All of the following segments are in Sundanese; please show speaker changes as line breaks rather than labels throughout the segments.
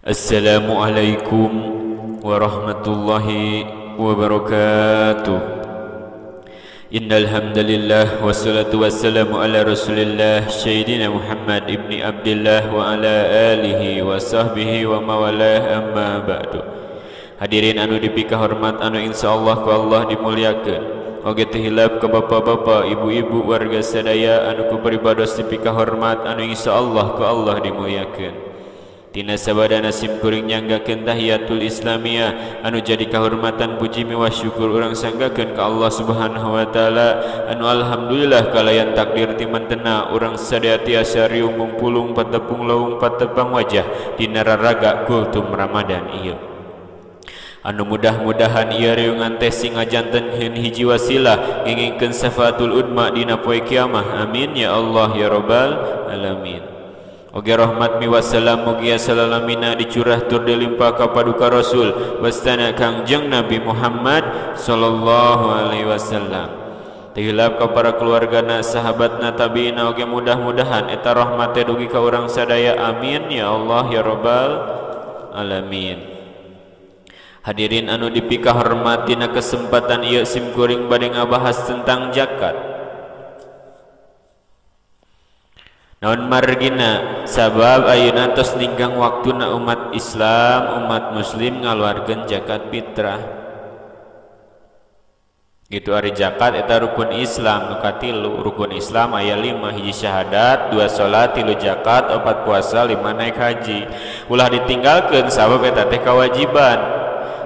Assalamualaikum warahmatullahi wabarakatuh. Innal hamdalillah wassalatu wassalamu ala Rasulillah Sayyidina Muhammad ibni Abdillah wa ala alihi wa sahbihi wa mawalah, amma ba'du. Hadirin anu dipikahormat anu insyaallah ku Allah dimuliakeun. Oge teu hilap ka bapak-bapak, ibu-ibu, warga sadaya anu ku pribados dipikahormat anu insyaallah ku Allah dimuliakeun. Tina sabadana sim kuring nyanggakeun tahiyatul islamiyah anu jadi kahormatan puji miwah syukur urang sanggakeun ka Allah Subhanahu wa taala anu alhamdulillah kalayan takdir ti mantena urang sadaya tiasa riung mungpulung patepung lawung patepang wajah dina raraga kultum Ramadan ieu. Anu mudah-mudahan ieu riungan teh sing ngajantenkeun hiji wasilah ngengingkeun syafaatul udma dina poe kiamah. Amin ya Allah ya rabbal alamin. Oge rahmat mi wassalam mugia salalamina dicurah tur dilimpah ka paduka Rasul wastana Kangjeng Nabi Muhammad sallallahu alaihi wasallam. Teu hilap ka para keluargana, sahabatna, tabiina oge mudah-mudahan eta rahmat teh dugi ka urang sadaya. Amin ya Allah ya rabbal alamin. Hadirin anu dipikahormat, dina kesempatan ieu sim kuring bade ngabahas tentang zakat. Naon margina sabab ayeuna tos ninggang waktuna umat Islam, umat muslim ngaluarkeun zakat fitrah. Gitu ari zakat eta rukun Islam nu katilu. Rukun Islam aya 5, hiji syahadat, 2 salat, 3 zakat, 4 puasa, 5 naik haji. Ulah ditinggalkeun sabab eta teh kewajiban.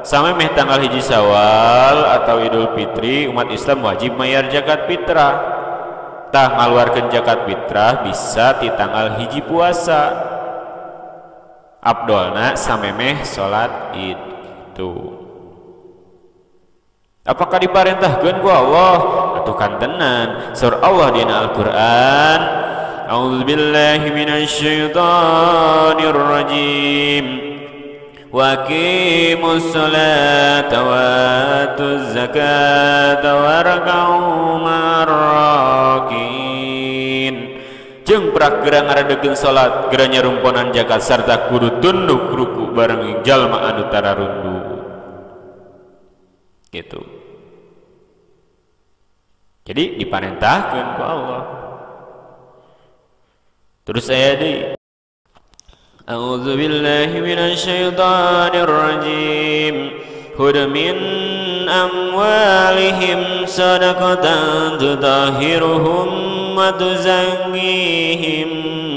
Samemeh tanggal 1 Syawal atau Idul Fitri umat Islam wajib mayar zakat fitrah. Tah ngaluarkeun zakat fitrah bisa di tanggal 1 puasa. Abdolna samemeh salat Id gitu. Apakah diparentahkeun ku Allah? Atuh kantenan. Surah Allah dina Al-Qur'an, A'udzubillahi minasyaitonir rajim. Wa aqimus salata wa atuz zakata warka'u ma'ar-raki'in. Jeung prak geura ngaradegkeun salat, geura nyarumponan zakat sarta kudu tunduk ruku bareng jalma anu tararundu. Gitu. Jadi diparentahkeun ku Allah. Terus aya deui, A'udzu billahi minasyaitonir rajim. Khudh min amwalihim shadaqatan tutahhiruhum wa tuzakkihim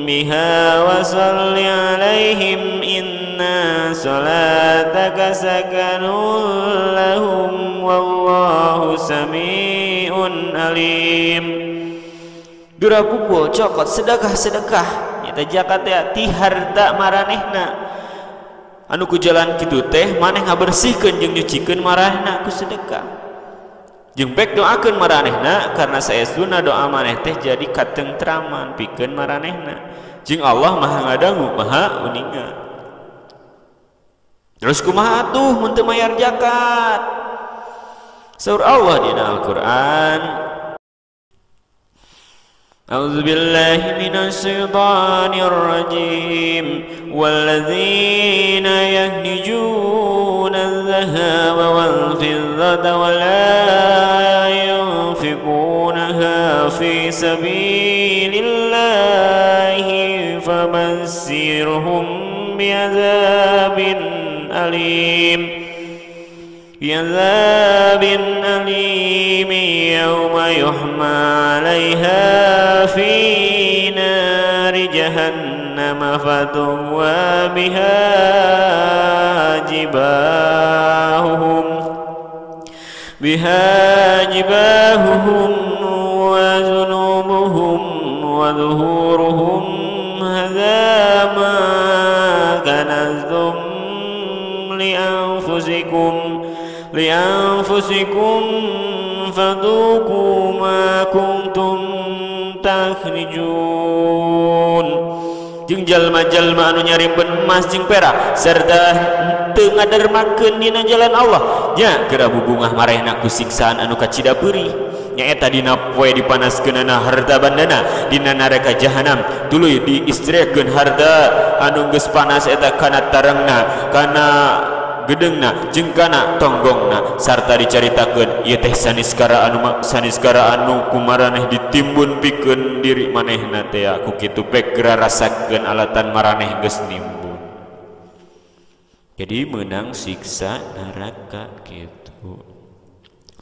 biha wa shalli 'alaihim inna salataka sakanun lahum wallahu samii'un alim. Dura pupul cokot sedekah-sedekah eta zakat teh ti harta maranehna anu ku jalan kitu teh maneh ngabersihkeun jeung nyucikeun maranehna ku sedekah. Jeung pek doakeun maranehna karena saestuna doa maneh teh jadi katentraman pikeun maranehna. Jeung Allah Maha ngadangu Maha uninga. Terus kumaha atuh mun teu mayar zakat? Saur Allah dina Al-Qur'an, A'udzu billahi minasyaitonir rajim. Walladzina yahnijuna adh-dhahaba wal fiddata wa la yunfiqunaha fi sabilillahi fabassirhum bi'adzabin alim. بعذاب أليم يوم يحمى عليها في نار جهنم فتكوى بها جباههم وجنوبهم وظهورهم هذا ما كنزتم لأنفسكم فذوقوا ما كنتم تخرجون. Jeung jalma-jalma anu nyarimpen emas jeung perak serta teu ngadermakeun dina jalan Allah nya geura bubungah marehna ku siksaan anu kacida peurih. Nyaeta dina poe dipanaskeunana harta bandana dina neraka jahanam tuluy diistrekeun harta anu geus panas eta kana tarangna kana gedengna jeung kana tonggongna sarta dicaritakeun ieu teh saniskara anu kumaraneh ditimbun pikeun diri manehna teh ku kitu pek geura rasakeun alatan maraneh geus nimbun. Jadi menang siksa neraka gitu.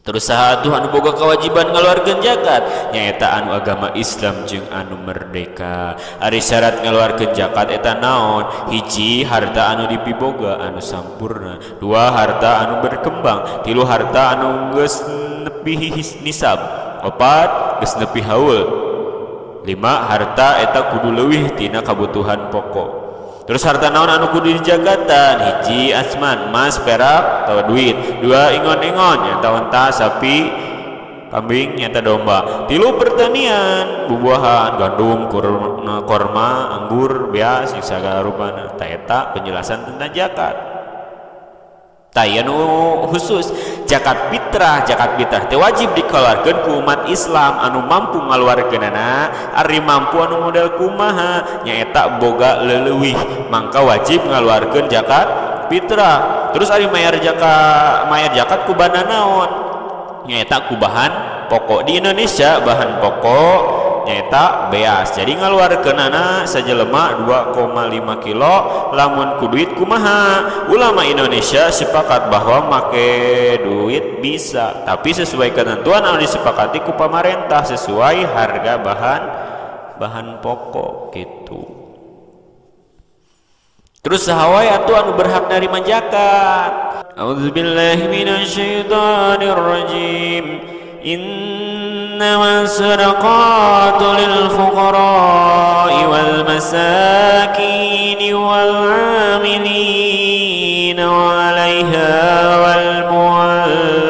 Terus saha atuh anu boga kewajiban ngaluarkeun zakat? Nyaeta anu agama Islam jeung anu merdeka. Ari syarat ngaluarkeun zakat eta naon? Hiji, harta anu dipiboga anu sampurna. Dua, harta anu berkembang. Tilu, harta anu geus nepi nisab. Opat, geus nepi haul. Lima, harta eta kudu leuwih tina kabutuhan pokok. Terus harta naon anu kudu dijakatan? Hiji, asman, emas, perak, atau duit. Dua, ingon-ingon, nyata onta, sapi, kambing, nyata domba. Tilu, pertanian, bubuahan, gandum, korma, anggur, beas, sagala rupana. Ta eta penjelasan tentang zakat. Tah anu khusus zakat fitrah, zakat fitrah teh wajib dikeluarkeun ku umat Islam anu mampu ngaluarkeunana. Ari mampu anu model kumaha? Nyaeta boga leuwih, mangka wajib ngaluarkeun zakat fitrah. Terus ari mayar zakat ku bana naon? Nyaeta ku bahan pokok. Di Indonesia bahan pokok nyaeta beas. Jadi ngaluarkeunana sajelema 2,5 kilo lamun ku duit kumaha? Ulama Indonesia sepakat bahwa make duit bisa, tapi sesuai ketentuan anu disepakati ku pamarentah sesuai harga bahan pokok gitu. Terus saha wae atuh anu berhak narima zakat? A'udzubillahi minasyaitonir rajim. إنما الصدقات للفقراء والمساكين والعاملين عليها والمؤلفة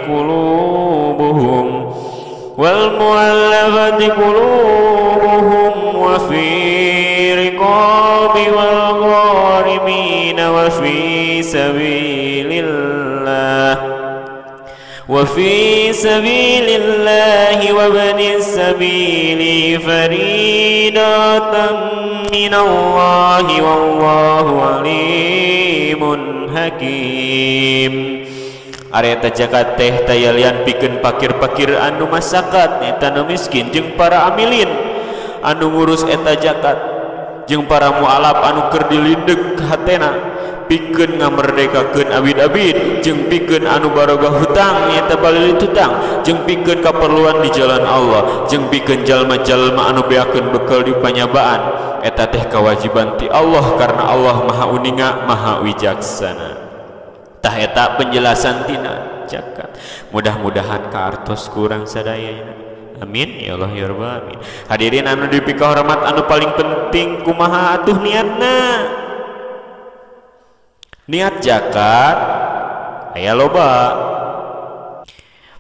قلوبهم وفي رقاب والغارمين وفي سبيل الله وفي سبيل الله وابن السبيل فريضة من الله والله عليم حكيم. Ari eta zakat teh tayalian pikeun pakir-pakir anu masakat eta nu miskin jeung para amilin anu ngurus eta zakat jeung para mualaf anu keur dilindeg hatena pikeun ngamerdekakeun abid-abid jeung pikeun anu baroga hutang nyata balilit hutang jeung pikeun kaperluan di jalan Allah jeung pikeun jalma-jalma anu beakeun bekel di panyabaan. Eta teh kewajiban ti Allah karena Allah maha uninga maha wijaksana. Tah eta penjelasan tina zakat. Mudah-mudahan kaartos kurang sadayana. Amin ya Allah ya Rabbal alamin. Hadirin anu dipikahormat, anu paling penting kumaha atuh niatna. Niat zakat aya loba.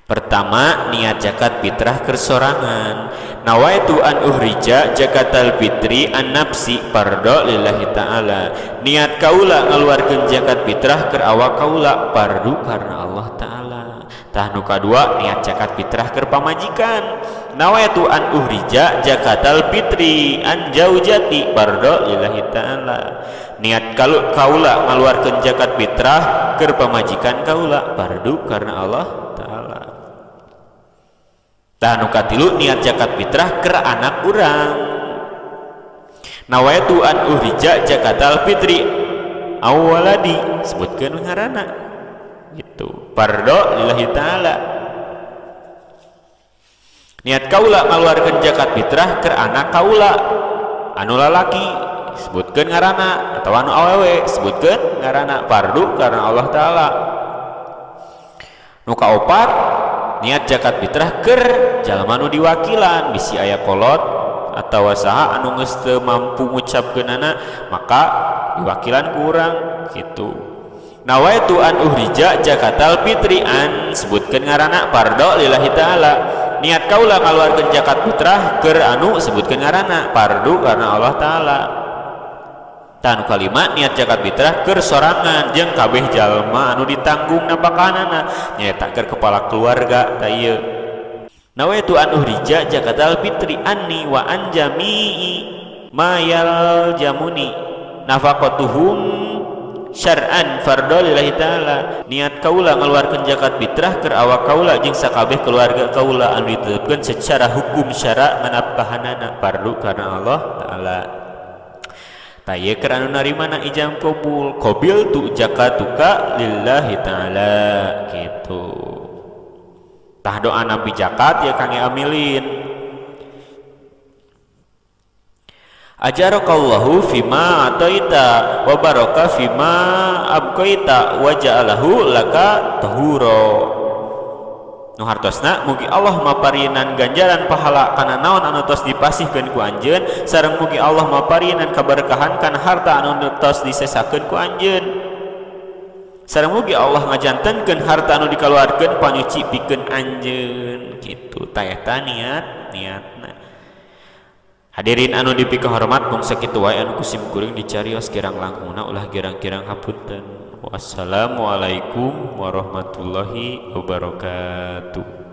Pertama, niat zakat fitrah keur sorangan. Nawaitu an uhrija zakatal fitri an nafsi fardo lillahi ta'ala. Niat kaula ngaluarkeun zakat fitrah keur awak kaula fardu karena Allah ta'ala. Tah nu kadua, niat zakat fitrah keur pamajikan. Nawaitu an uhrija zakatal fitri an jaujati fardo lillahi ta'ala. Niat kalau kaula ngaluarkeun zakat fitrah keur pamajikan kaula fardu karena Allah ta'ala. Tah nu katilu, niat zakat fitrah keur anak urang. Nawaitu an uhrija zakatal fitri awaladi, sebutkeun ngaranna gitu, fardu lillahi ta'ala. Niat kaula ngaluarkeun zakat fitrah keur anak kaula anu lalaki, sebutkeun ngaranna, atau anu awewe sebutkeun ngaranna, fardu karena Allah ta'ala. Nu kaopat, niat zakat fitrah keur jalma nu diwakilan, bisi aya kolot atawa saha anu geus teu mampu ngucapkeunana maka diwakilan ku urang gitu. Nawaitu an uhrija zakatal fitri an, sebutkeun ngaranna, fardu lillahi ta'ala. Niat kaula ngaluarkeun zakat fitrah keur anu, sebutkeun ngaranna, fardu karena Allah ta'ala. Tah nu kalima, niat zakat fitrah keur sorangan jeung kabeh jalma anu ditanggung napakanana, nyaeta keur kepala keluarga. Tah ieu Nawaitu an uhrija zakatal fitri anni wa an jami'i ma yaljamuni nafaqatuhum syar'an fardhu lillahi ta'ala. Niat kaula ngaluarkeun zakat fitrah keur awak kaula jeung sakabeh keluarga kaula anu ditetepkeun secara hukum syara manapkahanana fardu karena Allah ta'ala. Tah ieu keur anu narimana ijab qabul, qabil tu zakatuka lillahi ta'ala kitu. Tah doa nabi zakat ya kangge amilin. Ajarakallahu fima ataita wa baraka fima abqaita wa ja'alahu laka tahura. Nu hartosna mugi Allah maparinan ganjaran pahala kana naon anu tos dipasihkeun ku anjeun, sareng mugi Allah maparinan kaberkahan kana harta anu tos disesakeun ku anjeun. Sareng mugi Allah ngajantenkeun harta anu dikaluarkeun panyuci pikeun anjeun kitu. Tah eta niatna. Hadirin anu dipikahormat mung sakitu wae anu kusim kuring dicarios kirang langkungna ulah girang-girang hapunten. Wassalamualaikum warahmatullahi wabarakatuh.